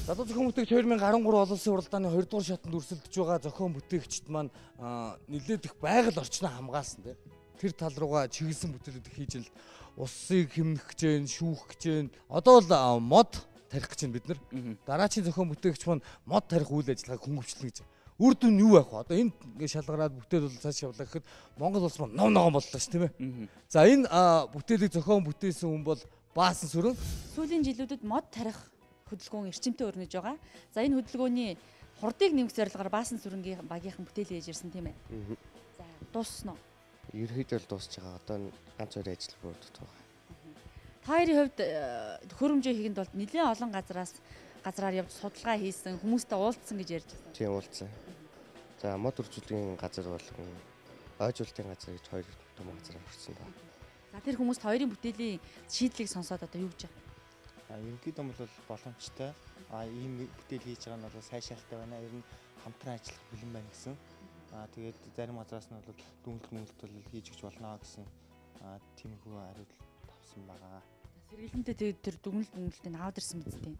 Залуу зохион бүтээгч 2013 олон улсын уралдааны 2 дугаар шатанд өрсөлдөж байгаа зохион бүтээгчд маань нэлээд их байгаль орчноо хамгаалсан тийм. Тэр тал руугаа чиглэсэн бүтээлүүд хийж ил усыг хэмнэх гэж байна, шүүх гэж байна. Одоо бол мод тарих гэж байна бид нар. Дараачийн зохион бүтээгч маань мод тарих үйл ажиллагааг хөнгөвчлөнө гэж. Үр дүн нь юу байх вэ? Одоо энэ ингээд шалгараад бүтээл бол цааш явлаа гэхэд Монгол улс маань ном ногоон боллоо ш, тийм ээ. За энэ бүтээлийг зохион бүтээсэн хүн бол Баасан Сүрэн. Сүүлийн жилүүдэд мод тарих хөдөлгөөн эрчимтэй өрнөж байгаа. За энэ хөдөлгөөний хурдыг нэмэх зорилгоор Баасан Сүрэнгийн багийнхан бүтээл хийж ирсэн тийм ээ. За дууссан уу? Ерөнхийдөө л дуусч байгаа. Одоо ганц хоёр ажил бүрдэж байгаа. Та хоёрын хувьд төхөөрөмжөө хийхэд бол нэлээд олон газраар явж судалгаа хийсэн, хүмүүстэй уулзсан гэж ярьж байсан. Тийм, уулзсан. За мод үржүүлгийн газар болон ойжуултын газар гэж хоёр том газар орсон да. За тэр хүмүүст хоёрын бүтээлийн шийдлийг сонсоод одоо юу гэж байна? Ерөнхийдөө бол боломжтой. Ийм бүтээл хийж байгаа нь бол сайшаалтай байна. Ер нь хамтран ажиллах бэлэн байна гэсэн. Тэгээд зарим газраас нь бол дүнэлт мөнэлт бол хийж өгч болно гэсэн тиймэрхүү хариулт авсан байгаа. Сэргэлэнтэй тэгээд тэр дүнэлт мөнэлтийг аваад ирсэн биз дээ.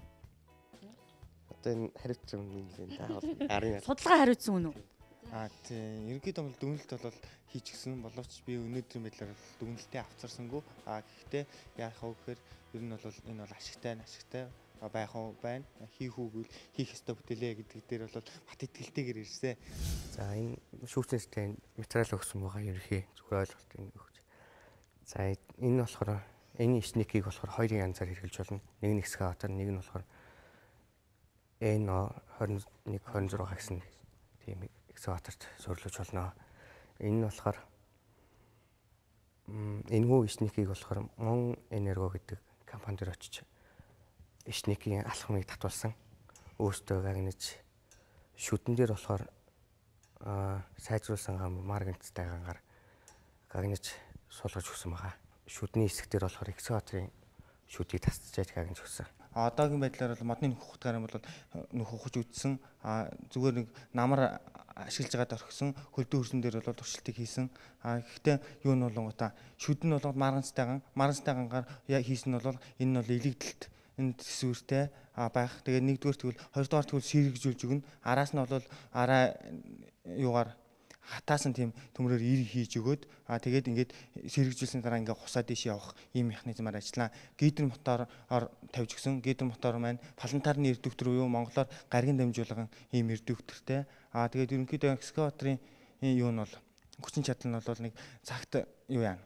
Одоо энэ хариуцсан юм л энэ. Судалгаа хариуцсан үнэ үү? Тийм. Ерөнхийдөө бол дүнэлт бол хийж гисэн боловч би өнөөдрийн байдлаар дүнэлтээ авцарсангүй. Гэхдээ яах вэ гэхээр ер нь бол энэ бол ашигтай байх уу байна. Хийх үгүй хийх ёстой бүтээлээ гэдэг дээр бол бат итгэлтэйгээр ирсэн. За энэ шүүцэнстэй материал өгсөн байгаа ерөнхий зүгээр ойлголт өгч. За энэ болохоор энэ шникийг болохоор хоёрын янзаар хэрэглэж болно. Нэг нь экскаватор, нэг нь болохоор NO 21 26 гэсэн тийм экскаваторт сурлаж болно. Энэ нь болохоор энэхүү шникийг болохоор Мон Энерго гэдэг компани дээр очиж шникийн алхмыг татуулсан. Өөртөө гагнаж шүдэн дээр болохоор сайжруулсан марганцтай гангаар гагнаж суулгаж өгсөн байгаа. Шүдний хэсэг дээр болохоор экскаваторын шүдийг тасчааж гагнаж өгсөн. Одоогийн байдлаар бол модны нөхөх утгаар юм бол нөх ухаж үтсэн. Зүгээр нэг намар ашиглаж байгаад орхисон, хөлдөө хөрсөн дээр бол туршилтыг хийсэн. Гэхдээ юу нь болонгота шүд нь бол марганцтай гангаар хийсэн нь бол энэ нь бол илэгдэлт энэ төсвөртэй байх. Тэгээд нэгдүгээр тэгвэл хоёрдугаар тэгвэл сэргийжүүлж өгнө. Араас нь бол араа юугаар хатаасан тийм төмрөөр ир хийж өгөөд тэгээд ингээд сэргийжүүлсэн дараа ингээд хусаа дээш явах ийм механизмаар ажиллана. Гидр мотороор тавьж өгсөн. Гидр мотор маань палантарны редуктор буюу монголоор гаргийн дамжуулган ийм редуктортэй. Тэгээд ерөнхийдөө экскаваторын юу нь бол хүчин чадал нь бол нэг цагт юу яана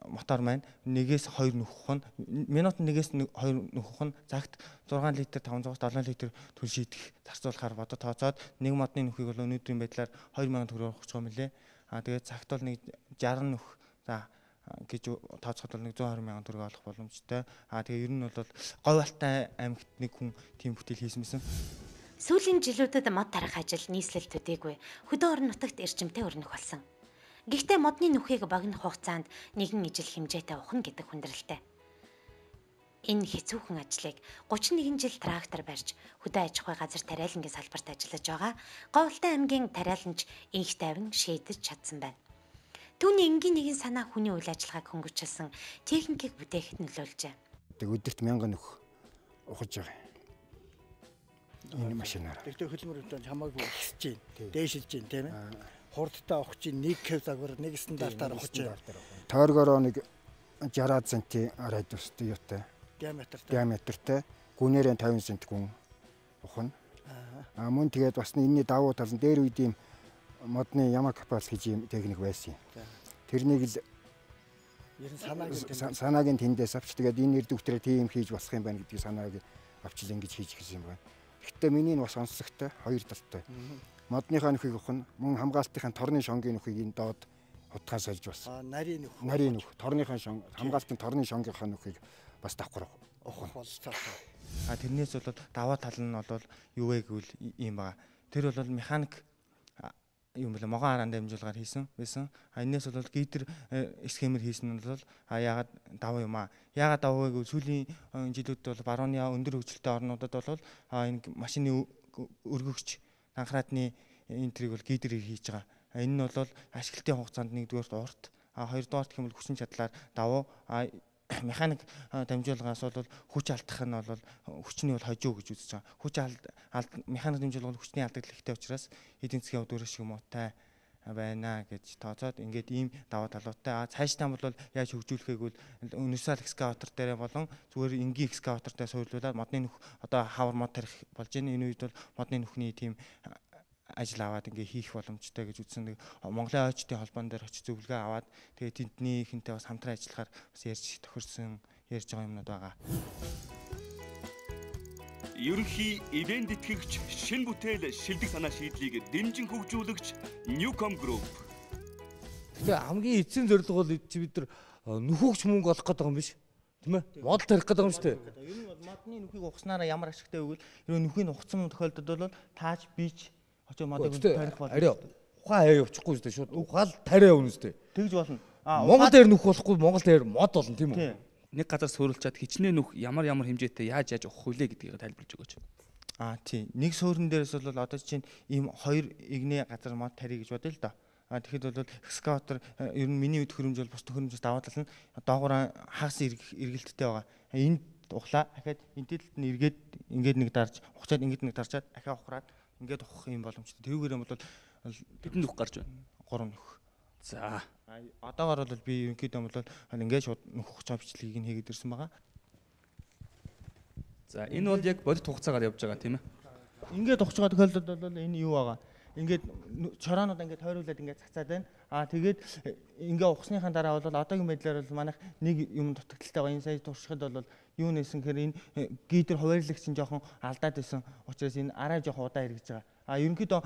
мотор маань 1-ээс 2 нөхөх нь минутанд 1-ээс 2 нөхөх нь цагт 6 литр 507 литр төл шийдэх зарцуулахаар бодо тооцоод нэг модны нөхийг бол өнөөдрийн байдлаар 2000 төгрөгөөр ухаж байгаа юм лээ. Тэгээд цагт бол нэг 60 нөх за гэж тооцоход бол нэг 120 мянган төгрөг олох боломжтой. Тэгээд ер нь бол Говьалтай аймагт нэг хүн тийм бүтээл хийсэн байсан. Сүүлийн жилүүдэд мод тарах ажил нийслэл төдийгүй хөдөө орон нутагт эрчимтэй өрнөх болсон. Гэхдээ модны нүхийг богино хугацаанд нэгэн ижил хэмжээтэй ухна гэдэг хүндрэлтэй. Энэ хэцүүхэн ажлыг 31 жил трактор барьж хөдөө аж ахуй газар тариалангийн салбарт ажиллаж байгаа Говьалтай аймгийн тариаланч Инх Тайван шийдэж чадсан байна. Түүний энгийн нэгэн санаа хүний үйл ажиллагааг хөнгөвчлсөн техникийг бүтээхэд нөлөөлжээ. Өдөрт 1000 нүх ухаж байгаа. Энэ машинаар. Тэгтээ хөдөлмөр хөдөлмөр хамаагүй ихсэж байна. Дээшилж байна тийм ээ. Хурдтай ухаж нэг хэв загвар нэг стандартаар ухаж байна. Тойргороо нэг 60 см радиустай юутай. Диаметртай. Гүнээрээ 50 см гүн ухна. Мөн тэгээд бас энэний давуу тал нь дээр үед ийм модны ямар капас гэж ийм техник байсан юм. Тэрнийг л ер нь санааг нь тэндээс авч тэгээд энэ редукторыг тийм хийж болох юм байна гэдгийг санааг авч л ингэж хийж гисэн юм байна. Гэхдээ миний нь бас онцлогтой хоёр талтай. Модныхаа нөхийг ухна, мөн хамгаалтынхаа торны шонгийн нөхийг энэ доод хутгаа сольж бас. Нарийн нөх. Нарийн нөх, торныхаа шон, хамгаалтын торны шонгийнхаа нөхийг бас давхар ухах болцоотой. Тэрнээс бол даваа тал нь бол юу вэ гэвэл ийм байгаа. Тэр бол механик юм бэлээ могон хараан дамжуулгаар хийсэн байсан. Энээс бол гидр схемээр хийсэн нь бол яагаад давуу юм аа. Яагаад давуу вэ гэвэл сүүлийн жилүүдэд бол барууны өндөр хөгжилтэй орнуудад бол энэ машины өргөгч анхраадны энэ трийг бол гидрээр хийж байгаа. Энэ нь бол ашиглалтын хугацаанд нэгдүгээрт урт, хоёрдугаарт гэх юм бол хүчин чадлаар давуу. механик дамжуулгаас бол хүч алдах нь бол хүчний бол хожуу гэж үзэж байгаа. Хүч механик дамжуулга бол хүчний алдагдал ихтэй учраас эдийн засгийн хувьд өөр шиг муутай байна гэж тооцоод ингээд ийм даваа талуудтай. Цаашдаа бол яаж хөгжүүлэхийг бол универсал экскаватор дээрээ болон зүгээр энгийн экскаватортай суйрлуулад модны нүх одоо хавар мод тарих болж байна. Энэ үед бол модны нүхний тийм ажил аваад ингээ хийх боломжтой гэж үзсэн. Нэг Монголын ойчдын холбоон дээр очиж зөвлөгөө аваад тэгээ тэндний хинтээ бас хамтран ажиллахаар бас ярьж тохирсон ярьж байгаа юмнууд байгаа. Ерөнхий ивент итгэгч, шин бүтээл, шилдэг санаа шийдлийг дэмжин хөгжүүлэгч Newcom Group. Тэгэхээр хамгийн эцсийн зорилго бол бид нар нөхөгч мөнгө олох гэдэг юм биш. Тийм ээ? Мод тарих гэдэг юм шүү дээ. Ер нь бол модны нүхийг ухснараа ямар ашигтай вэ гэвэл ер нь нүхийг ухсан тохиолдолд бол тааж бийч очоо модыг тарих болно. Арай ухаан хаяа явчихгүй шүү дээ. Шууд ухаал тариа явна шүү дээ. Тэгж болно. Монгол дээр нүх болохгүй Монгол дээр мод болно тийм үү? Нэг газар суурилчаад хичнээн нүх ямар ямар хэмжээтэй яаж яаж ухах вүлээ гэдгийг тайлбарлаж өгөөч. Аа тий. Нэг суурин дээрээс бол одоо чинь ийм хоёр игнэ газар мод тарья гэж бодъё л доо. Аа тэгэхэд бол экскаватор ер нь миний төхөөрөмж бол бус төхөөрөмжөөс даваа тал нь доогуур хагас эргэлттэй байгаа. Энд ухлаа. Дахиад энэ талд нь эргээд ингээд нэг дарж ухчаад ингээд нэг дарчаад дахиад ухраад ингээд ухах юм боломжтой. Тэрүүгээр юм бол хэдэн нүх гарч байна? 3 нүх. За. Одоогоор бол би ерөнхийдөө бол ингээд шууд нүх ухаж байгаа бичлэгийг нь хийгээд ирсэн байгаа. За энэ бол яг бодит хугацаагаар явж байгаа тийм ээ. Ингээд ухаж байгаа тохиолдолд бол энэ юу байгаа? Ингээд чороонууд ингээд тойруулаад ингээд цацаад байна. Аа тэгээд ингээ ухсныхаа дараа бол одоогийн байдлаар бол манайх нэг юм дутагдaltaй байгаа. Энэ сая туршихад бол юу нэсэн гэхээр энэ гидер хуваарьлагч нь жоохон алдаад байсан учраас энэ арай жоохон удаа эргэж байгаа. А ерөнхийдөө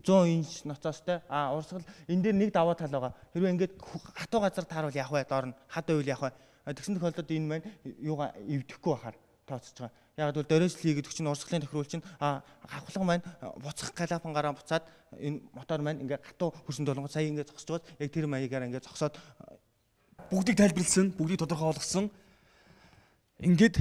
100 инч ноцоостой. А урсгал энэ дээр нэг даваа тал байгаа. Хэрвээ ингээд хатуу газар тааруул явах бай, доор нь хад байвал явах бай. Тэгсэн тохиолдолд энэ маань юугаа эвдэхгүй байхаар тооцож байгаа. Яг бол дөрөөсл хийгээд чинь урсгалын тохируулч чинь хавхлага маань буцах галапан гараа буцаад энэ мотор маань ингээ хатуу хөрсөн долонгод сая ингээ зогсож байгаа. Яг тэр маягаар ингээ зогсоод бүгдийг тайлбарлсан, бүгдийг тодорхой болгосон. Ингээд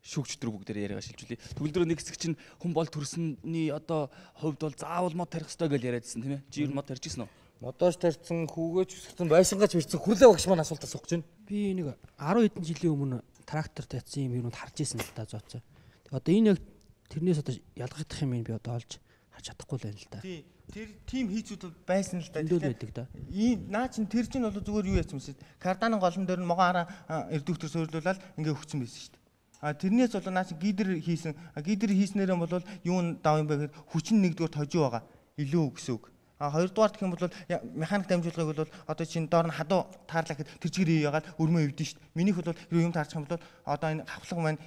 шүүгч төр бүгдээр яриагаа шилжүүлье. Төгөлдрөө нэг хэсэг чинь хүн бол төрсөний одоо хувьд бол заавал мод тарих ёстой гэж яриадсэн тийм ээ. Чи ер нь мод тарьж ирсэн үү? Модооч тарьсан, хүүгээч өсгсөн, байшингаач ирсэн. Хүрлээ багш маань асуулт асуух гэж байна. Би нэг 10 хэдэн жилийн өмнө трактор тавьсан юм юмуд харж ирсэн л да зооцоо. Тэгээ одоо энэ яг тэрнээс одоо ялгагдах юм би одоо олж харж чадахгүй л байна л да. Тий. Тэр тим хийцүүд байсан л да. Зөндөл байдаг да. Ийм наа чин тэр чинь бол зүгээр юу яасан юм бэ? Карданы голон дээр нь могон араа редуктор суйрлуулаад ингээ өгцөн байсан шүү дээ. А тэрнээс бол наа чин гидер хийсэн. Гидер хийснээрээ бол юу дав юм бэ гэхээр хүчин нэгдүгээр тожуу байгаа. Илүү гэсэн үг. А хоёрдугаар гэх юм бол механик дамжуулгыг бол одоо чинь доор нь хадуу таарлаа гэхэд тэр чигээр яагаад өрмөө эвдэн шүү дээ. Минийх бол юм таарчих юм бол одоо энэ хавхлага маань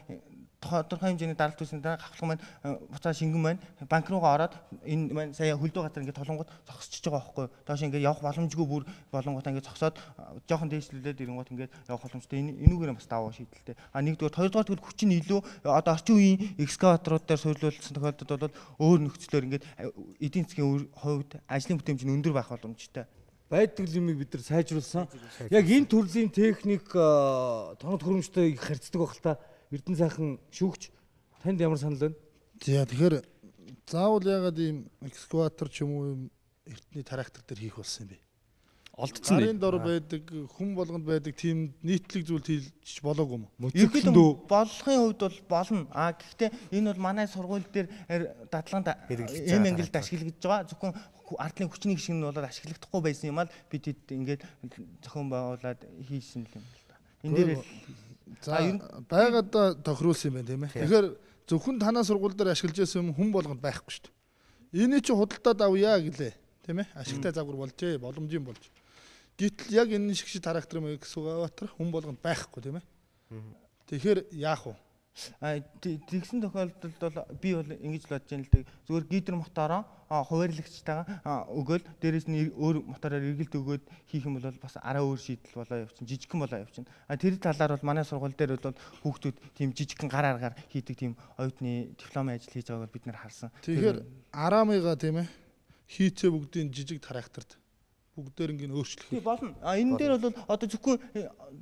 тодорхой хэмжээний даралт үүссэн дараа хавхлага маань буцаа шингэн маань банк руугаа ороод энэ маань сая хөлдөө газар ингээд толонгууд зогсчихж байгаа байхгүй. Доош ингээд явах боломжгүй бүр болонгууд ингээд зогсоод жоохон дээшлүүлээд ирэнгуут ингээд явах боломжтой. Энэ энүүгээр бас даваа шийдэлтэй. А нэгдүгээр, хоёрдугаар тэгвэл хүчин илүү одоо орчин үеийн экскаваторууд дээр суйрлуулсан тохиолдолд бол өөр нөхцлөөр ингээд эдийн засгийн хувьд ажлын бүтээмж нь өндөр байх боломжтой. Байдаг юмыг бид нар сайжруулсан. Яг энэ төрлийн техник тоног төхөөрөмжтэй их харьцдаг байх л та. Эрдэнэ сайхан шүүгч танд ямар санал байна? За тэгэхээр заавал яагаад ийм экскаватор ч юм уу ийм эртний трактор дээр хийх болсон юм бэ? Олдсон нэ. Гарын дор байдаг, хүн болгонд байдаг тийм нийтлэг зүйл хийж болоогүй юм уу? Ерөнхийдөө болохын хувьд бол болно. А гэхдээ энэ бол манай сургууль дээр дадлаганд эм ангилд ашиглагдж байгаа. Зөвхөн ардлын хүчний гишгэн нь бол ашиглагдахгүй байсан юм аа бид ингээд зохион байгуулад хийсэн юм л да. Энэ дээр за байгаад тохируулсан юм байна тийм ээ. Тэгэхээр зөвхөн танаа сургууль дээр ашиглаж байсан юм хүн болгонд байхгүй шүү дээ. Энийг чи худалдаад авъя гэлээ тийм ээ. Ашигтай загвар болжээ, боломжийн болж. Гэтэл яг энэ шиг трактор юм экскаватор хүн болгонд байхгүй тийм ээ. Тэгэхээр яах вэ? Тэгсэн тохиолдолд бол би бол ингэж л бодож байна л дээ. Зүгээр гидер мотороо хуваарьлагчтайгаа өгөөл дээрээс нь өөр мотороор эргэлт өгөөд хийх юм бол бас арай өөр шийдэл болоо явчихна. Жижигхэн болоо явчихна. А тэр талаар бол манай сургууль дээр бол хүүхдүүд тийм жижигхэн гар аргаар хийдэг тийм оюутны дипломын ажил хийж байгааг бид нэр харсан. Тэгэхээр арамыга тийм ээ хийцээ бүгдийн жижиг тракторд бүгдээр ингэ өөрчлөх. Тий болно. А энэ дээр бол одоо зөвхөн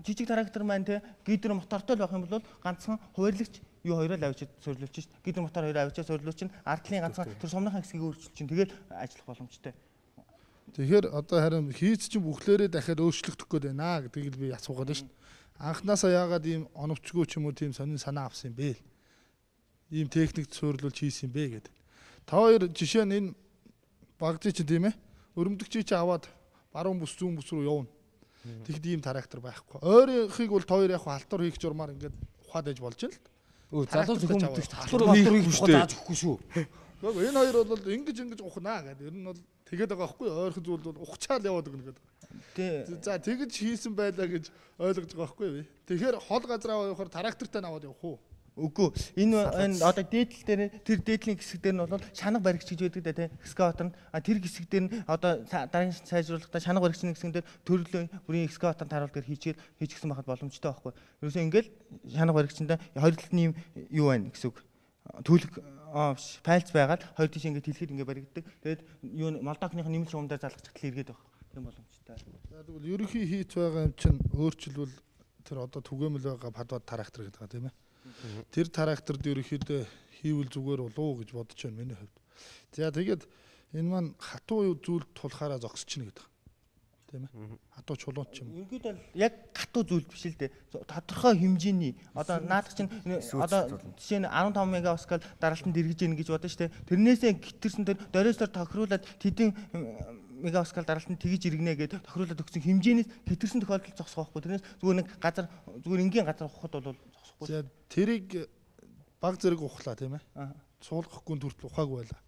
жижиг трактор маань те гидер мотортой л байх юм бол ганцхан хуваарьлагч юу хоёроо л авчиад суйрлуулж шít. Гидер мотор хоёроо авчиад суйрлуулж чинь ардлын ганцхан тэр сумныхаа хэсгийг өөрчилж чинь тэгэл ажиллах боломжтой. Тэгэхээр одоо харин хийц чинь бүхлээрээ дахиад өөрчлөгдөх гээд байна гэдгийг л би асуугаад байна шít. Анхнаасаа яагаад ийм оновчгүй ч юм уу тийм сонин санаа авсан юм бэ? Ийм техникт суйрлуулж хийсэн юм бэ гэдэг. Та хоёр жишээ нь энэ багжий чинь тийм ээ. Өрөмдөгчийг чи аваад баруун бүс зүүн бүс рүү явна. Тэгэхэд ийм трактор байхгүй. Ойрынхыг бол та хоёр яг халтур хийх журмаар ингээд ухаад ээж болж байна л. Өө залуу зөвхөн мэддэг халтур малтур хийх зааж өгөхгүй шүү. Гэхдээ энэ хоёр бол ингэж ингэж ухнаа гэдэг. Ер нь бол тэгээд байгаа байхгүй ойрхон зүйл бол ухчаал яваад өгнө гэдэг. За тэгэж хийсэн байлаа гэж ойлгож байгаа байхгүй юу? Тэгэхээр хол газар аваа явахаар трактортай аваад явах уу? Үгүй энэ одоо дээдл дээр тэр дээдлийн хэсэг дээр нь бол шанаг баригч гэж байдаг дээ тийм экскаватор нь тэр хэсэг дээр нь одоо дараагийн сайжруулахдаа шанаг баригчны хэсэг дээр төрөлөө бүрийн экскаватор таруулгаар хийчихсэн байхад боломжтой байхгүй. Ерөөсөө ингээл шанаг баригчтай хоёр талд нь юм юу байна гэсэн үг. Төлөг пайлц байгаад хоёр тийш ингээд хэлэхэд ингээд баригддаг. Тэгээд юу Молдокных нэмэлт шугам дээр залгах чагтал эргээд байх. Тийм боломжтой. За тэгвэл ерөнхий хийц байгаа юм чинь өөрчилвөл тэр одоо түгээмэл байгаа падвад трактор гэдэг байгаа тийм ээ. Тэр тракторд ерөнхийдөө хийвэл зүгээр болов уу гэж бодож байна миний хувьд. За тэгээд энэ маань хатуу зүйл тулахаараа зогсчихно гэдэг. Тийм ээ. Хатуу чулуун ч юм. Ерөнхийдөө яг хатуу зүйл биш л дээ. Тодорхой хэмжээний одоо наадах чинь одоо жишээ нь 15 мегапаскал даралтанд эргэж ийн гэж бодно шүү дээ. Тэрнээсээ гитэрсэн тэр дөрөөсөр тохируулаад тэдэн мегапаскал даралтанд тэгж иргэнэ гэдээ тохируулаад өгсөн хэмжээнээс гитэрсэн тохиолдолд зогсох байхгүй. Тэрнээс зүгээр нэг газар зүгээр энгийн газар ухахад бол зогсохгүй. За тэрийг баг зэрэг ухлаа тийм ээ. Суулгахгүй төртөл ухаагүй байлаа.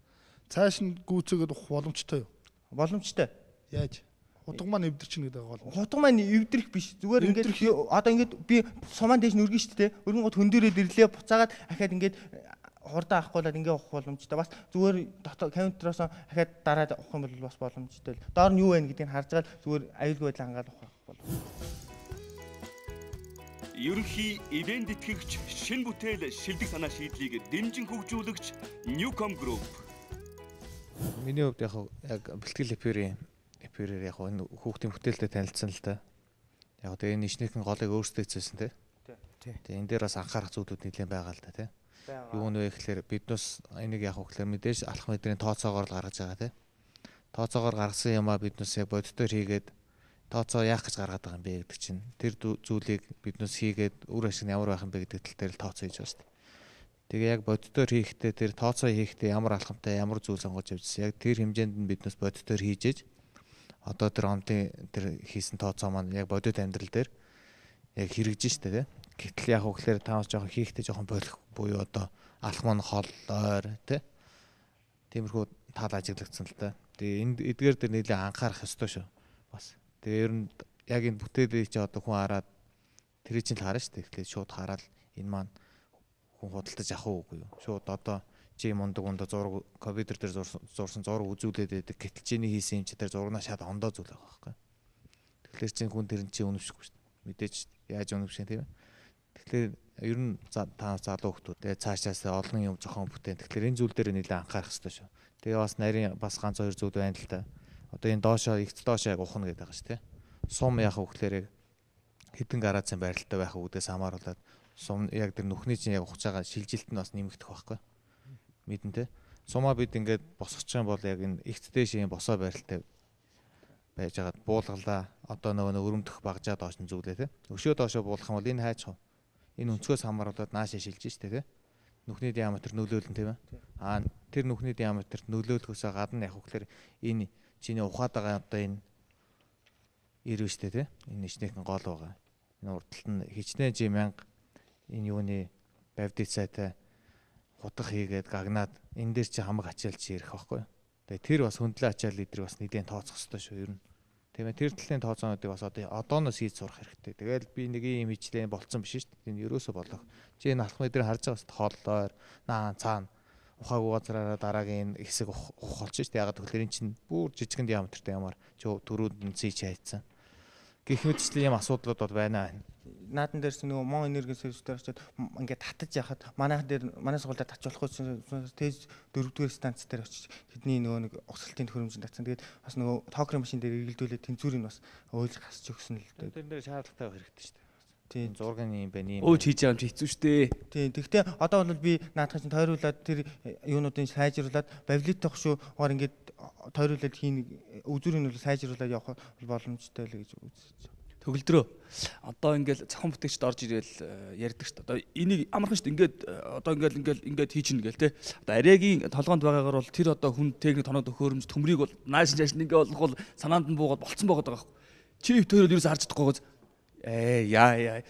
Цааш нь гүйцээгээд ухах боломжтой юу? Боломжтой. Яаж? Хутга маань эвдэрчин гэдэг байгаа бол. Хутга маань эвдрэх биш. Зүгээр ингээд одоо ингээд би сумаан дээш нүргэн шүү дээ. Өргөн гот хөндөрөөд ирлээ буцаагаад ахаад ингээд хурдан авахгүйгээд ингээ ухах боломжтой. Бас зүгээр дотор компьютероос ахаад дараад ухах юм бол бас боломжтой. Доор нь юу байна гэдгийг харж байгаа зүгээр аюулгүй байдлаа хангаад ухах боломжтой. Ерөнхий ивент итгэгч шин бүтээл шилдэг санаа шийдлийг дэмжин хөгжүүлэгч Newcom Group. Миний хувьд яг бэлтгэл эфирийн эфирээр яг энэ хүүхдийн бүтээлтэй танилцсан л да. Яг тэгээ энэ ишнийхэн голыг өөрсдөө эцэсэн тий. Тэгээ энэ дээр бас анхаарах зүйлүүд нэлээд байгаа л да тий. Юу нэ гэхээр биднээс энийг яг гэхээр мэдээж алах мэдрийн тооцоогоор л гаргаж байгаа тий. Тооцоогоор гаргасан юмаа биднээс яг бодитоор хийгээд тооцоо яах гэж гаргаад байгаа юм бэ гэдэг чинь тэр зүйлийг биднээс хийгээд үр ашиг нь ямар байх юм бэ гэдэг тал дээр л тооцоо хийж байгаа шүү дээ. Тэгээ яг бодитоор хийхдээ тэр тооцоо хийхдээ ямар алхамтай ямар зүйл сонгож явжсэн яг тэр хэмжээнд нь биднээс бодитоор хийжээж одоо тэр омтын тэр хийсэн тооцоо маань яг бодит амьдрал дээр яг хэрэгжиж штэ тий. Гэтэл яг хөглөөр таамс жоохон хийхдээ жоохон болох буюу одоо алхам нь хол ойр тий. Тиймэрхүү тал ажиглагдсан л та. Тэгээ энэ эдгээр дээр нэлээ анхаарах ёстой шүү. Бас. Тэгээ ер нь яг энэ бүтээлийг чи одоо хүн хараад тэр чинь л харна штэ. Тэгэхээр шууд хараад энэ маань хүн худалдаж авах уугүй юу. Шууд одоо чи мундаг ундаа зураг компьютер дээр зурсан зураг үзүүлээд байдаг. Гэтэл чиний хийсэн юм чи тэр зурагнаа шат ондоо зүйл байгаа байхгүй. Тэгэхээр чинь хүн тэр чинь үнэмшихгүй шүү дээ. Мэдээж яаж үнэмших тийм ээ. Тэгэхээр ер нь та залуу хүмүүс тэгээ цаашаас олон юм зохион бүтээн. Тэгэхээр энэ зүйл дээр нэлээд анхаарах хэрэгтэй шүү. Тэгээ бас нарийн бас ганц хоёр зүйл байна л та. Одоо энэ доошоо ихц доошоо яг ухна гэдэг байгаа шүү дээ. Сум яах вэ гэхээр яг хэдэн градусын байралтай байх үүдээс хамааруулаад сум яг тэр нүхний чинь яг ухаж байгаа шилжилт нь бас нэмэгдэх байхгүй. Мэдэн те. Сумаа бид ингээд босгочих юм бол яг энэ ихц дээш юм босоо байралтай байж байгаад буулгалаа. Одоо нөгөө өрөмдөх багжаа доош нь зүйлээ те. Өшөө доошоо буулгах юм бол энэ хайж хав. Энэ өнцгөөс хамааруулаад наашаа шилжиж штэ те. Нүхний диаметр нөлөөлнө тийм ээ. Аа тэр нүхний диаметрт нөлөөлөхөөсөө гадна яг хөглөр энэ чиний ухаад байгаа одоо энэ ирвэ штэ те. Энэ ишнийхэн гол байгаа. Энэ урдталт нь хичнээн жи 1000 энэ юуны бавдит сайтай хутга хийгээд гагнаад энэ дээр чи хамаг ачаал чи ирэх байхгүй. Тэгээ тэр бас хөндлөн ачаал эдрийг бас нэгэн тооцох ёстой шүү ер нь. Тийм ээ тэр төрлийн тооцоонуудыг бас одоо одооноос хийж сурах хэрэгтэй. Тэгэл би нэг юм хийчлээ болцсон биш шүү дээ. Энэ ерөөсөө болох. Чи энэ алхмын дээр харж байгаа шүү хооллоор наа цаана ухаагүй газраараа дараагийн энэ хэсэг ухах болж шүү дээ. Ягаад гэвэл энэ чинь бүр жижигэн диаметртэй ямар чи төрүүд нь ций чайцсан. Гэх мэтчлэн юм асуудлууд бол байна. Наадан дээрс нөгөө Мон энерги сервис дээр очиод ингээд татаж яхад манайхан дээр манай сургууль дээр татж болохгүй тэз 4-р станц дээр очиж тэдний нөгөө нэг угсралтын төхөөрөмжөнд татсан. Тэгээд бас нөгөө токрын машин дээр эргэлдүүлээд тэнцвэрийг бас уйлж гасч өгсөн л дээ. Тэр дээр шаардлагатай байх хэрэгтэй шүү дээ. Тийм зургийн юм байна юм. Өөч хийж байгаа юм чи хэцүү шүү дээ. Тийм. Тэгвэл одоо бол би наадах чинь тойруулаад тэр юунуудын сайжруулад бавлитах шүү гоор ингээд тойруулаад хийн үзүүрийг нь бол сайжруулад явах боломжтой л гэж үзэж. Төгөлдрөө. Одоо ингээл зохион бүтээгчд орж ирээл ярьдаг шүү дээ. Одоо энийг амархан шүү дээ. Ингээд одоо ингээл ингээд хийчихнэ гээл те. Одоо Ариагийн толгоонд байгаагаар бол тэр одоо хүн техник тоног төхөөрөмж төмрийг бол нааш нааш ингээ болох бол санаанд нь буугаад болцсон байгаа байхгүй. Чи битээр ерөөс харж чадахгүйгээс яа.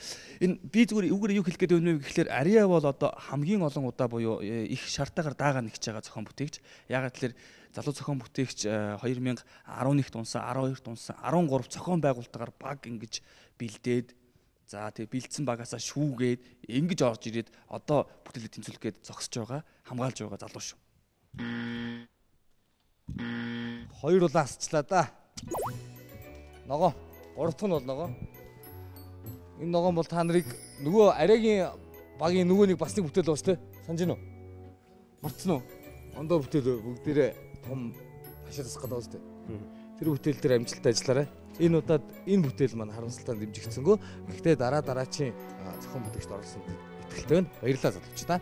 Энэ би зүгээр үгээр юу хэлэх гээд байна вэ гэхлээр Ариа бол одоо хамгийн олон удаа буюу их шартаагаар даага нэгж байгаа зохион бүтээгч. Яагаад тэгэхээр залуу зохион бүтээгч 2011-т унсан, 12-т унсан, 13 зохион байгуулалтаар баг ингэж бэлдээд за тэгээ бэлдсэн багаасаа шүүгээд ингэж орж ирээд одоо бүтээлээ тэнцвүүлэх гээд зогсож байгаа, хамгаалж байгаа залуу шүү. Хоёр улаан асчлаа да. Ногоо. Гурав дахь нь бол ногоо. Энэ ногоон бол та нарыг нөгөө Ариагийн багийн нөгөө нэг бас нэг бүтээл байгаа шүү дээ. Санаж гинөө? Мартсан уу? Ондоо бүтээл бүгдээрээ том хашаа засах гэдэг шүү дээ. Тэр бүтээл дээр амжилттай ажиллаарай. Энэ удаад энэ бүтээл маань харамсалтай дэмжигдсэнгөө. Гэхдээ дараа дараачийн зохион бүтээгчд оролцсон итгэлтэй байна. Баярлалаа залуучдаа.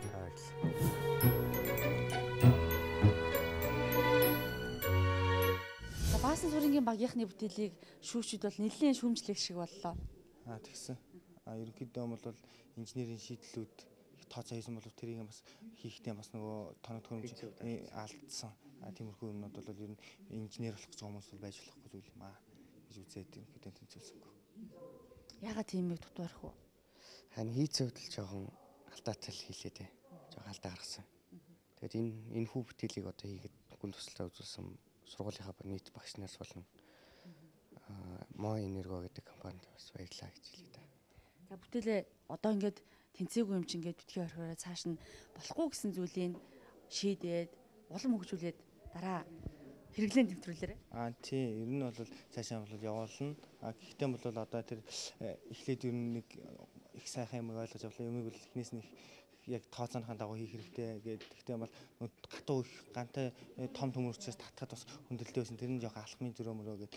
За Баасан сүрэнгийн багийнхны бүтээлийг шүүгчид бол нэлээд шүүмжлэх шиг боллоо. Тэгсэн. Ерөнхийдөө бол инженерийн шийдлүүд их тооцоо хийсэн бол тэрийг бас хийхдээ бас нөгөө тоног төхөөрөмж алдсан. Тиймэрхүү юмнууд бол ер нь инженер болох гэж хүмүүс бол байж болохгүй зүйл юм аа гэж үзээд ерөнхийдөө тэнцвүүлсэнгүй. Яагаад тийм юм дутуу арах вэ? Харин хийцэн хувьд л жоохон алдаатай л хийлээ дээ. Жоохон алдаа гаргасан. Тэгээд энэ хүү бүтээлийг одоо хийгээд гүн тусалцаа үзүүлсэн сургуулийнхаа нийт багш нараас болон Мо Энерго гэдэг компанид бас баярлалаа гэж хэлье да. За бүтээлээ одоо ингээд тэнцээгүй юм чинь ингээд битгий орхиороо цааш нь болохгүй гэсэн зүйлийг шийдээд улам хөгжүүлээд дараа хэрэглээнд нэвтрүүлээрэй. Тий, ер нь бол цаашаа бол явуулна. Гэхдээ бол одоо тэр эхлээд ер нь нэг их сайхан юм ойлгож авлаа. Юмыг бол эхнээс нь яг тооцооныхаа дагуу хийх хэрэгтэй гэдэг. Гэхдээ бол гатуу их гантай том төмөрчөөс татхад бас хүндрэлтэй байсан. Тэр нь жоохон алхмын зөрөө мөрөө гэд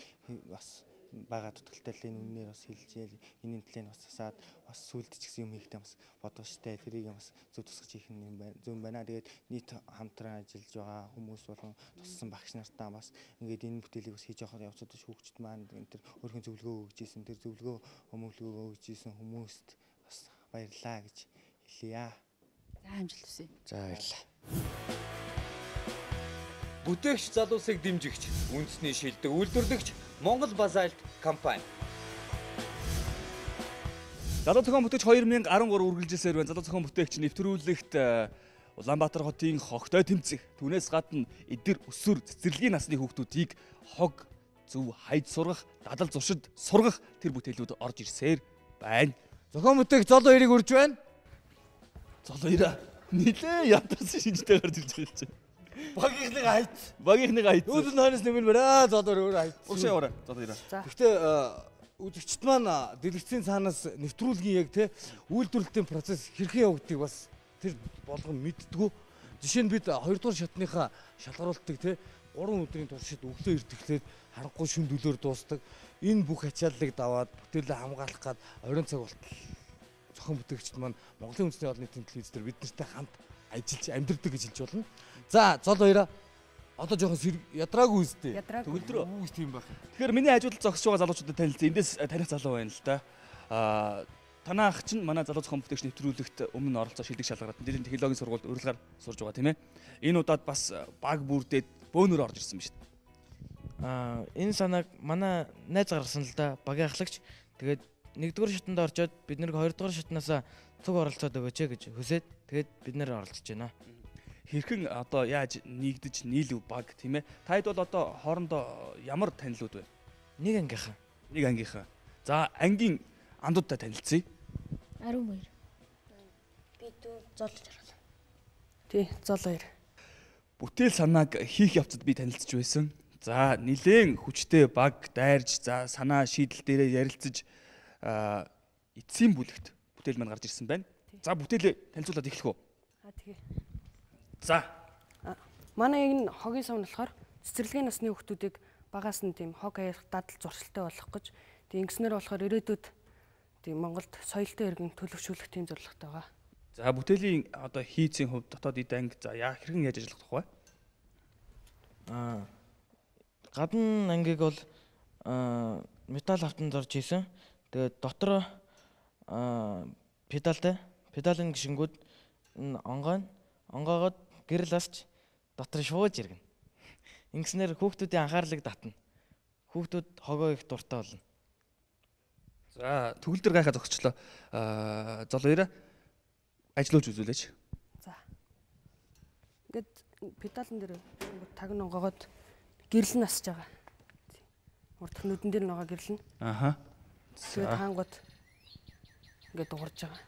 бас байгаа дутагдaltaй л энэ үннээр бас хэлжээл энэний төлөө бас засаад бас сүлд ч гэсэн юм хийхдээ бас бодох штэ. Тэрийг бас зөв тусгаж хийх юм байна. Зөв байна. Тэгээд нийт хамтран ажиллаж байгаа хүмүүс болон туссан багш нартаа бас ингээд энэ бүтээлийг бас хийж явахаар явцад шүүгчд маань энэ төр өөрхөн зөвлөгөө өгч ийсэн. Тэр зөвлөгөө өмөглөгөө өгч ийсэн хүмүүст бас баярлалаа гэж хэлье. За амжилт хүсье. За баярлалаа. Бүтээгч залуусыг дэмжигч, үндэсний шилдэг үйлдвэрлэгч Монгол Базальт компани. Залуу зохион бүтээгч 2013 үргэлжилсээр байна. Залуу зохион бүтээгч нэвтрүүлэгт Улаанбаатар хотын хогтой тэмцэх. Түүнээс гадна эдэр өсвөр цэцэрлэгийн насны хүүхдүүдийг хог зөв хайд сургах, дадал зуршид сургах тэр бүтээлүүд орж ирсээр байна. Зохион бүтээгч Зол хоёрыг урьж байна. Зол хоёроо нилээ ядарсан шинжтэй гарч ирж байгаа чинь. Багийнхныгаа хайц. Багийнхныгаа хайц. Үүдэн хойноос нэмэр барай. Зол хоёр өөрөө хайц. Өгшөө яваарай. Зол хоёроо. Гэхдээ үзэгчд маань дэлгэцийн цаанаас нэвтрүүлгийн яг те үйлдвэрлэлтийн процесс хэрхэн явагдгийг бас тэр болгон мэддэггүй. Жишээ нь бид 2 дугаар шатныхаа шалгаруултыг те 3 өдрийн туршид өглөө эрт эхлээд харанхуй шөнө дөлөөр дуустдаг. Энэ бүх ачааллыг даваад бүтээлээ хамгаалах гад оройн цаг болтол зохион бүтээгчд маань Монголын үндэсний олон нийтийн телевиз дээр бид нартай хамт ажиллаж амьдардаг гэж хэлж болно. За Зол хоёроо одоо жоохон ядраагүй үстэй. Төгөлдрөө. Үгүй тийм байх. Тэгэхээр миний хажууд зогсож байгаа залуучуудад танилцсан. Эндээс таних залуу байна л да. Танаа ах чинь манай залуу зохион бүтээгч нэвтрүүлэгт өмнө оролцоо шилдэг шалгараад жилийн технологийн сургуульд урилгаар сурж байгаа тийм ээ. Энэ удаад бас баг бүрдээд бөөнөр орж ирсэн ба шүү дээ. Энэ санааг манай найз гаргасан л да. Багийн ахлагч. Тэгээд 1-р шатанд орчоод бид нэр 2-р шатнаасаа цуг оролцоод өгөөч гэж хүсээд тэгээд бид нэр оролцож байна. Хэрхэн одоо яаж нийгдэж нийлв баг тийм ээ? Таад бол одоо хоорондоо ямар танилуд вэ? Нэг ангийнхаа. Нэг ангийнхаа. За ангийн андуудтай танилцъя. 12. Би дүү Зол жаргал. Тий, Зол хоёр. Бүтээл санааг хийх явцад би танилцж байсан. За нилээн хүчтэй баг дайрж за санаа шийдэл дээрээ ярилцаж эцсийн бүлэгт бүтээл маань гарч ирсэн байна. За бүтээлээ танилцуулаад эхлэх үү? Тэгээ. За. Манай энэ хогийн сав нь болохоор цэцэрлэгийн насны хүүхдүүдийг багаас нь тийм хог хаях дадал зуршилтай болох гэж тийм ингэснээр болохоор ирээдүйд тийм Монголд соёлтой иргэн төлөвшүүлэх тийм зорилготой байгаа. За бүтээлийн одоо хийцийн хувьд дотоод эд анги за яа хэрхэн яаж ажиллах тухай? Гадна ангийг бол металл автомат орж хийсэн. Тэгээд дотор педалтай. Педалын гишгэнгүүд онгойн онгоогоод гэрэл асч дотор шууж иргэнэ. Ингэснээр хүүхдүүдийн анхаарлыг татна. Хүүхдүүд хогоо их дуртай болно. За, төгөлдөр гайхаа зогсчлоо. Золоёроо ажиллуулж үзүүлээч. За. Ингээд педалн дээр таг нь онгоогоод гэрэл нь асж байгаа. Урдх нүдэн дээр нөгөө гэрэл нь. Аха. Тэгээд хаангууд ингээд дуурж байгаа.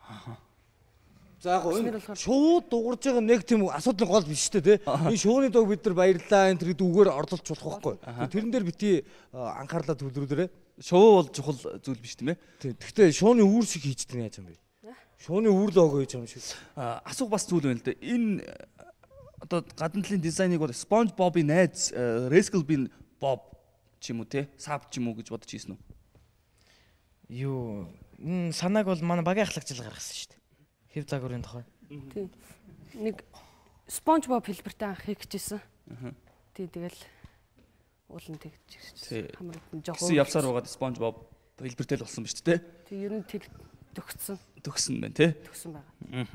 Аха. За яг энэ шууд дуурж байгаа нэг тийм асуудлын гол биш шүү дээ, тий. Энэ шууны дог бид нар баярлаа энэ тэр гэдэг үгээр орлуулж болох байхгүй. Тэрэн дээр бити анхаарлаа төвлөрүүлээрэ. Шуу бол чухал зүйл биш тийм ээ. Тий. Гэхдээ шууны үүр шиг хийждэг нь яаж юм бэ? Шууны үүр лого хийж юм шиг. Асуух бас зүйл байна л да. Энэ одоо гадна талын дизайныг бол SpongeBob-ийн найз Rascal Bean Bob ч юм уу те, Sap ч юм уу гэж бодож ийсэн үү? Юу, энэ санааг бол манай багийн ахлагч л гаргасан шүү дээ. Хэв загварын тухай. Тийм. Нэг SpongeBob хэлбэртэй анх хийх гэжсэн. Тий, тэгэл уулын тэгж ирсэн. Хамар жоохон. Явсаар байгаад SpongeBob хэлбэртэй л болсон ба шүү дээ. Тий, ер нь тэр төгссөн. Төгссөн байна тий. Төгссөн байгаа.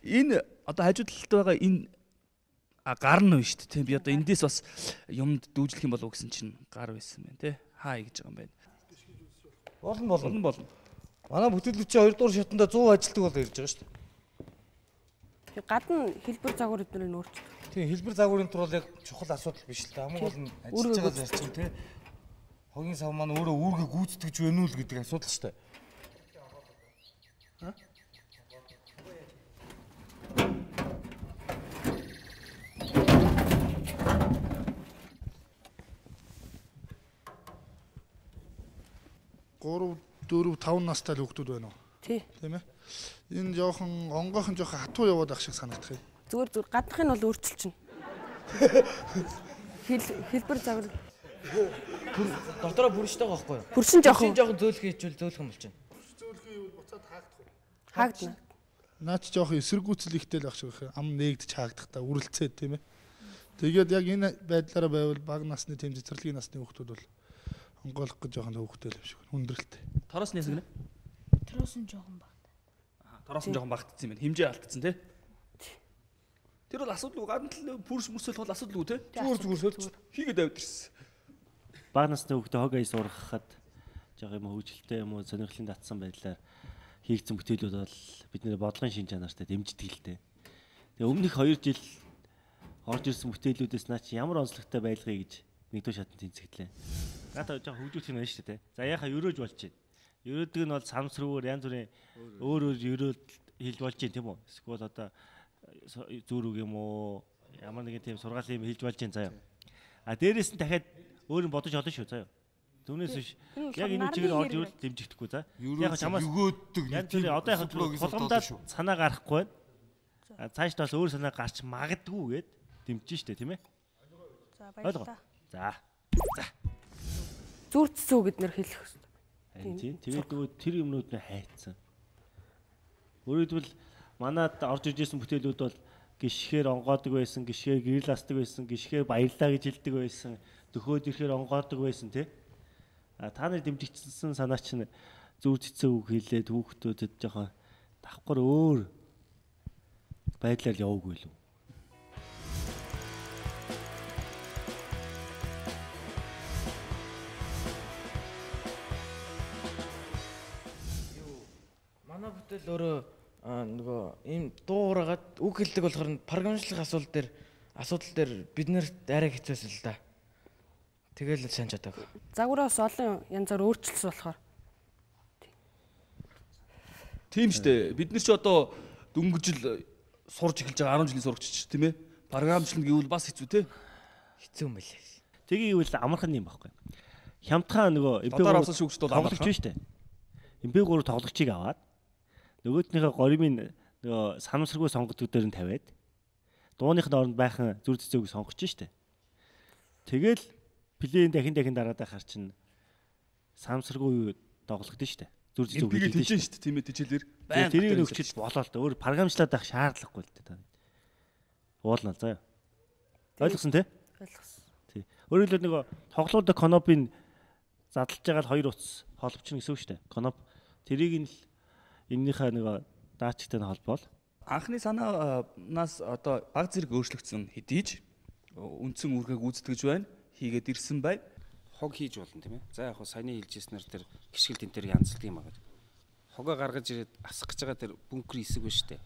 Энэ одоо хажуу талд байгаа энэ гар нь байна шүү дээ тий. Би одоо эндээс бас юмд дүүжлэх юм болов уу гэсэн чинь гар байсан байна тий. Хаа гэж байгаа юм байна. Болно. Манай бүтээлчийн 2 дугаар шатанда 100 ажилтдаг болоо ирж байгаа шүү дээ. Гадна хэлбэр загвар эднэрийг өөрчлөх. Тийм, хэлбэр загварын төр бол яг чухал асуудал биш л дээ. Хамгийн гол нь ажиллаж байгаа зарчим тий. Хогийн сав маань өөрөө үүргээ гүйцэтгэж байна уу л гэдэг асуудал шүү дээ. Гурав, дөрөв, 5 настай л хүүхдүүд байна уу? Тий. Тийм ээ. Энэ жоохон онгойхон жоохон хатуу яваад ах шиг санагдах юм. Зүгээр гаднах нь бол өөрчилчихнэ. Хэлбэр загвар дотороо бүрштэй байгаа байхгүй юу? Бүршин жоохон зөөлхөн хийчихвэл зөөлхөн болчихно. Зөөлхөн хийвэл буцаад хаагдах уу? Хаагдана. Наач жоохон эсэргүүцэл ихтэй л ах шиг байх. Ам нээгдэж хаагдах та үрэлцээ тийм ээ. Тэгээд яг энэ байдлаараа байвал бага насны тэм цэцэрлэгийн насны хүүхдүүд бол онгойлох гэж жоохон төвөгтэй л юм шиг хүндрэлтэй. Тороос нь яасан гинэ? Тороос нь жоохон багт. Тороос нь жоохон багтцсан юм байна. Хэмжээ алдсан тий. Тэр бол асуудалгүй. Гадна тал пүрш мөрсөл бол асуудалгүй тий. Зүгээр сольж хийгээд авдирсэн. Бага насны хүүхдээ хог аяс ургахад жоохон юм хөгжилтэй юм уу сонирхлын татсан байдлаар хийгдсэн бүтээлүүд бол бидний бодлогын шин чанартай дэмждэг л дээ. Тэгээ өмнөх 2 жил орж ирсэн бүтээлүүдээс наа чи ямар онцлогтой байлгыг гэж нэгдүгээр шатанд тэнцэгдлээ. Надад жоохон хөгжүүлэх юм байна шүү дээ. За яхаа өрөөж болж байна. Өрөөдөг нь бол самсрүүгээр янз бүрийн өөр өөр өрөөл хэлж болж байна тийм үү? Эсвэл одоо зүүр үг юм уу? Ямар нэгэн тийм сургаалын юм хэлж болж байна заяа. А дээрээс нь дахиад өөр нь бодож олно шүү заяа. Түүнээс биш яг энэ чигээр орж ирвэл дэмжигдэхгүй за. Яг чамаас өгөөддөг янз бүрийн одоо яг тулгамдаад санаа гарахгүй байна. А цааш бас өөр санаа гарч магадгүй гэд дэмжиж штэ тийм ээ. За баярлалаа. За. За. Зүрт зүү бид нэр хэлэх хэрэгтэй. Тийм. Тэгээд нөгөө тэр юмнууд нь хайцсан. Өөрөөр хэлбэл манад орж иж исэн бүтээлүүд бол гიშгээр онгоодог байсан, гიშгээр гэрэл асдаг байсан, гიშгээр баярлаа гэж хэлдэг байсан, дөхөөд ирэхээр онгоодог байсан тий. А та нар дэмжигдсэн санаа чинь зүр цэцээ үг хэлээд хүүхдүүдэд жоохон давхар өөр байдлаар яваагүй л үү? Манай бүтээл өөрөө нөгөө ийм дуу хураагаад үг хэлдэг болохоор програмчлах асуудал дээр бид нарт арай хэцүүсэн л да. Тэгэл сайн чадаг. Загвараас олон янзаар өөрчилсөн болохоор. Тийм шүү дээ. Бид нар чи одоо дөнгөжл сурж эхэлж байгаа 10 жилийн сурагч ч тийм ээ. Програмчлал гэвэл бас хэцүү те. Хэцүү юм байлээ. Тэгээ ивэл амархан юм байхгүй. Хямдхан нөгөө MP3 авсан шүүгчд бол амархан шүү дээ. MP3 тоглогчийг аваад нөгөөднийхээ горимын нөгөө санамсаргүй сонгодог дээр нь тавиад дууных нь оронд байхан зүр цэцээг сонгож штэ. Тэгэл плейн дахин дахин дараад байхаар чинь санамсаргүй тоглогдсон штэ. Зүр цэцээг хэлж штэ тийм ээ тэжээлэр. Тэрийг нөхчил болоо л да. Өөр програмчлаад байх шаардлагагүй л дээ та. Уулна заяа. Ойлгосон тий? Ойлгосон. Тий. Өөрөөр хэлбэл нөгөө тоглоулдаг конопын Задлж байгаа л хоёр утас холбочихно гэсэн үг шүү дээ. Коноп тэрийг нь л эннийхээ нэг даачтай нь холбоол. Анхны санаанаас одоо баг зэрэг өөрчлөгдсөн хэдий ч үндсэн үүргээ гүйцэтгэж байна. Хийгээд ирсэн байна. Хог хийж болно тийм ээ. За яг хуу саяны хэлжсэнээр тэр гიშгэл тентэр янзлдаг юм байна. Хогоо гаргаж ирээд асах гэж байгаа тэр бункер хэсэг байна шүү дээ.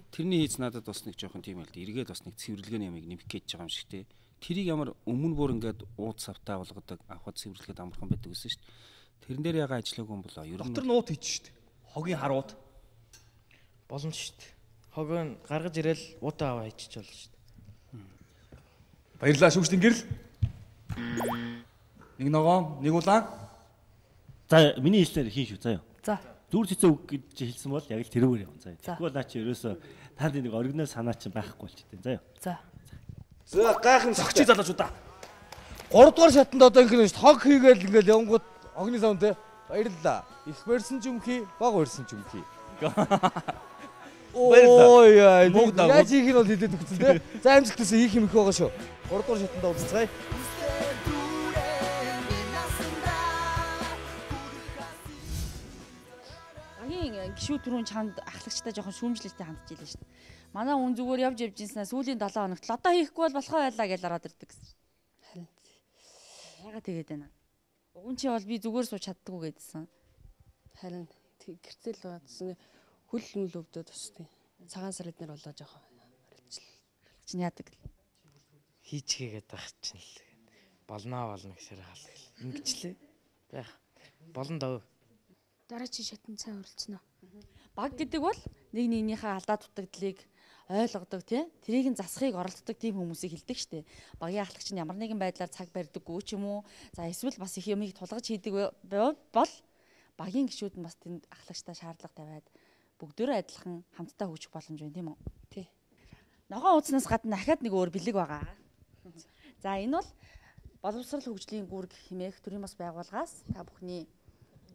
Тэрний хийц надад бас нэг жоохон тийм л дээ. Эргээд бас нэг цэвэрлэгээний ямыг нэмэх гэж байгаа юм шиг те. Тэрийг ямар өмнө бүр ингээд ууд савтаа болгодог авахд цэвэрлэхэд амархан байдаг гэсэн шүү дээ. Тэрэн дээр ягаа ажиллаагүй юм болоо. Ер нь дотор нь уут хийж шүү дээ. Хогийн харууд болно шүү дээ. Хог нь гаргаж ирээл уутаа аваа хийчих болно шүү дээ. Баярлалаа шүүгчдийн гэрэл. Нэг ногоон, нэг улаан. За миний хэлснээр хийн шүү заяа. За. Зүр цэцэн үг гэж хэлсэн бол яг л тэрүүгээр явна заяа. Тэгэхгүй бол наа чи ерөөсөө танд нэг оригинал санаа чинь байхгүй болчихдیں заяа. За. За гайхам зогчий залуучуудаа. 3 дугаар шатанд одоо ингэ нь хог хийгээл ингээл явангууд огны сав те. Баярлалаа. Их барьсан ч өмхий, бага барьсан ч өмхий. Ой яа, яаж хийх нь бол хэлээд өгсөн те. За амжилт хүсье, хийх юм их байгаа шүү. 3 дугаар шатанд уулзцгаая. Багийн гişүү түрүүн чамд ахлагчтай жоохон шүүмжлэлтэй хандж илээ шүү дээ. Манай хүн зүгээр явж явж инснаа сүүлийн 7 хоногт л одоо хийхгүй бол болохоо байлаа гэж ороод ирдэг гэсэн чинь. Харин. Яагаад тэгээд байна? Уган чи бол би зүгээр сууж чаддаггүй гэдсэн. Харин гэрцэл байгаадсэн хөл мүл өвдөд бас тийм. Цагаан сар эднэр болоо жоохон харилцал. Чинь яадаг л. Хийчихээгээд байх чинь л. Болноо болно гэсээр хаал. Ингэчлээ. Яах. Болно даа. Дараагийн шатанд сайн оролцсноо. Баг гэдэг бол нэг нэгнийхээ алдаа дутагдлыг ойлгодог тий. Тэрийг нь засахыг оролддог тийм хүмүүсийг хэлдэг штэ. Багийн ахлагч нь ямар нэгэн байдлаар цаг барьдаггүй ч юм уу. За эсвэл бас их юмыг тулгаж хийдэг бол багийн гишүүд нь бас тэнд ахлагчтай шаардлага тавиад бүгдөө адилхан хамтдаа хөгжих боломж байна тийм үү? Тий. Ногоон ууцнаас гадна дахиад нэг өөр бэлэг байгаа. За энэ бол боловсрал хөгжлийн гүүрэг хэмээх төрийн бас байгууллагаас та бүхний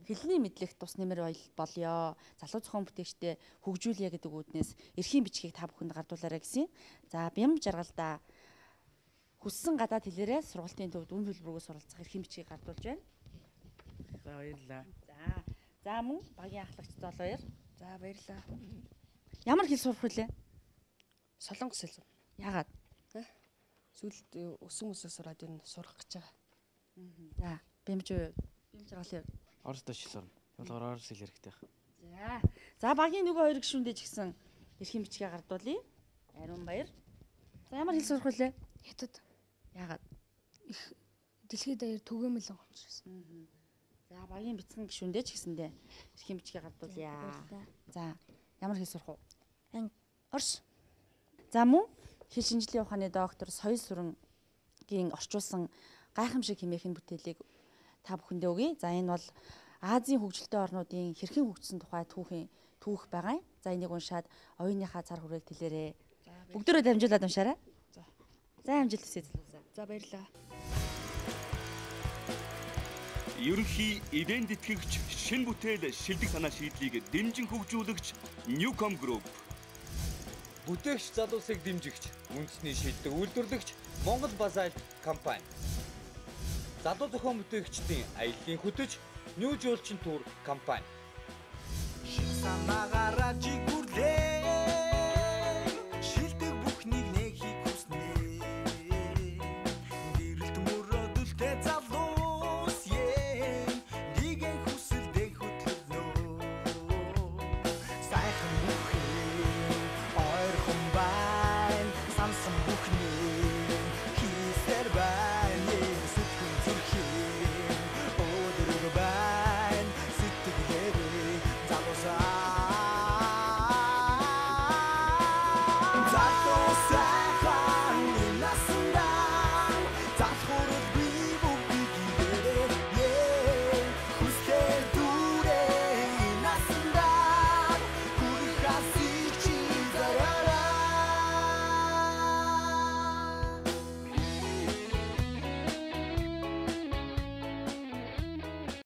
хэлний мэдлэгт тус нэмэр болёо. Залуу зохион бүтээгчдээ хөгжүүлье гэдэг үүднээс эрхийн бичгийг та бүхэнд гардуулаарай гэсэн. За бям жаргалдаа хүссэн гадаад хэлээрээ сургалтын төвд үн төлбөргүй суралцах эрхийн бичгийг гардуулж байна. За баярлалаа. За мөн багийн ахлагч Золоёр. За баярлалаа. Ямар хэл сурах вүлээ? Солонгос хэл. Яагаад? Сүүлд өсөн өсөө сураад ер нь сурах гэж байгаа. За бямж бям жаргалын Орос дэш сурна. Болохоор орос хэл хэрэгтэй байх. За. За багийн нөгөө хоёр гишүүндээ ч гэсэн эрхийн бичгээ гардуулъя. Ариун баяр. За ямар хэл сурах вүлээ? Хятад. Яагаад? Их дэлхийд даяар түгээмэл байгаа учраас. За багийн бяцхан гишүүндээ ч гэсэндээ эрхийн бичгээ гардуулъя. За ямар хэл сурах вэ? Орос. За мөн хэл шинжилгээ ухааны доктор Соёл Сүрэнгийн орчуулсан гайхамшиг хэмээх нь бүтээлийг та бүхэндээ өгье. За энэ бол Азийн хөгжилтэй орнуудын хэрхэн хөгжсөн тухай түүхийн түүх байгаа юм. За энийг уншаад оюуныхаа цар хүрээг тэлээрэй. Бүгдээрээ дамжуулаад уншаарай. За. За амжилт хүсье залуусаа. За баярлалаа. Ерөнхий ивент итгэгч шин бүтээл шилдэг санаа шийдлийг дэмжин хөгжүүлэгч Newcom Group. Бүтээгч залуусыг дэмжигч, үндэсний шийддэг үйлдвэрлэгч Монгол Базальт компани. Залуу зохион бүтээгчдийн аяллаа хөтөч New Жуулчин тур компани. Санаагаараа чиг